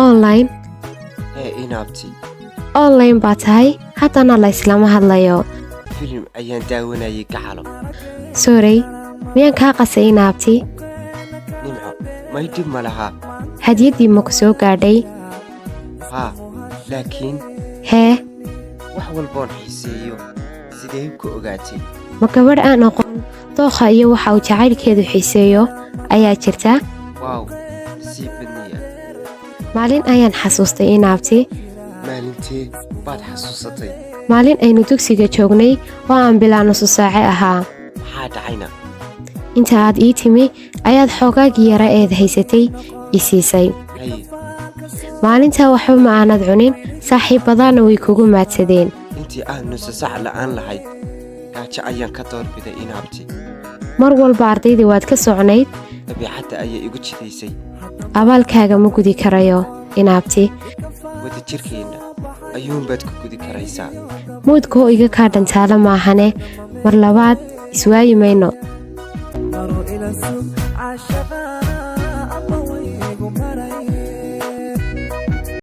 Online. Hee, inaabti. Online baa tahay, haddana la islama hadlayo. Filim ayaan daawanayay, gacalo. Sorry, miyaan kaa qasay, inaabti? Nimco, may, dhib ma lahaa. Hadiyaddii ma ku soo gaadhay? Haa, laakiin Hee? wax walboon xiiseeyo sidee ku ogaatay? Ma gabadh aan aqoon dookha iyo waxa uu jacaylkeedu xiiseeyo ayaa jirta? Wow, nasiib badniya. Maalin ayaan xasuustay, inaabti. Maalintee baad xasuusatay? Maalin aynu dugsiga joognay oo aan bilaa nusu saace ahaa. Maxaa dhacayna? Inta aad ii timi ayaad xoogaagii yara eed haysatay i siisay. Haye. Maalintaa waxba ma aanad cunin, saaxiibadaanna way kugu maadsadeen. Intii aad nusa sac la'aan lahayd, gaajo ayaan ka doorbiday, inaabti. Mar walba ardaydii waad ka socnayd. Dabiicadda ayaa igu jidaysay. Abaalkaaga ma gudi karayo, inaabti. Wadajirkeenna ayuunbaad ku gudi karaysaa. Moodkoo iga kaa dhantaala maahane, mar labaad iswaayi mayno. Baro ila sug caashaqa.